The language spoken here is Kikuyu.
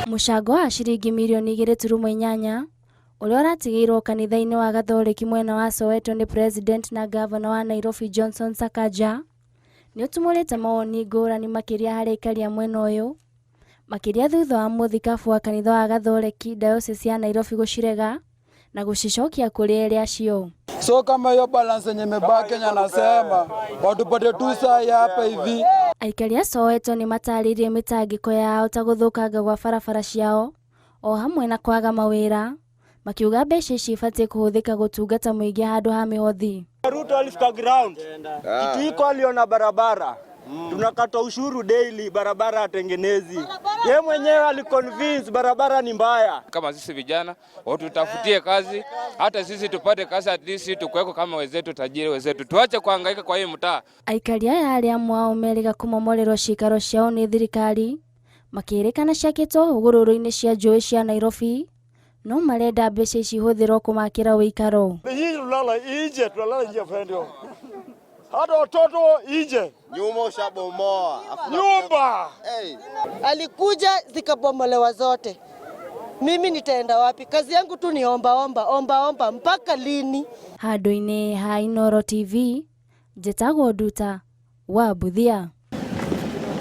Mũcango wa ciringi mirioni 2.8 ũrĩa ũratigĩirwo kanitha-inĩ wa Gathoreki mwena wa Soweto nĩ President na Gavana wa Nairobi Johnson Sakaja nĩ ũtumũrĩte mawoni ngũrani makĩria harĩ aikari a mwena ũyũ, makĩria thutha wa mũthikabu wa kanitha wa Gathoreki Diocese ya Nairobi gũcirega na gũcicokia kũrĩ erĩ acio. So kama hiyo balance yenye imebaki yenye anasema watupatie tu saa hapa hivi. Aikari a Soweto nĩ matarĩirie mĩtangĩko yao ta gũthũkanga gwa barabara ciao o hamwe na kwaga mawĩra, makiuga mbeca ici ibatiĩ kũhũthĩka gũtungata mũingĩ handũ ha mĩhothi. Ruto alifika ground, kitu iko aliona barabara tunakata ushuru daily, barabara atengenezi. Ye mwenyewe aliconvince barabara ni mbaya. Kama sisi vijana watutafutie kazi, hata sisi tupate kazi, at least tukuweko kama wenzetu, tajiri wenzetu, tuache kuhangaika kwa hii mtaa. Aikari aya arĩa amwe ao merĩga kũmomorerwo ciikaro ciao nĩ thirikari makĩrĩkana ciakĩtwo hũgũrũrũ-inĩ cia njũĩ cia Nairobi no marenda mbeca ici ihũthĩrwo kũmakĩra ũikaro. Hii tunalala nje, tunalala nje friend, hata watoto nje, Nyumba ushabomoa. Nyumba Hey. Alikuja zikabomolewa zote. Mimi nitaenda wapi? Kazi yangu tu ni omba omba omba omba, mpaka lini? Handũ-inĩ ha Inooro TV, njĩtagwo Nduta wa Mbuthia.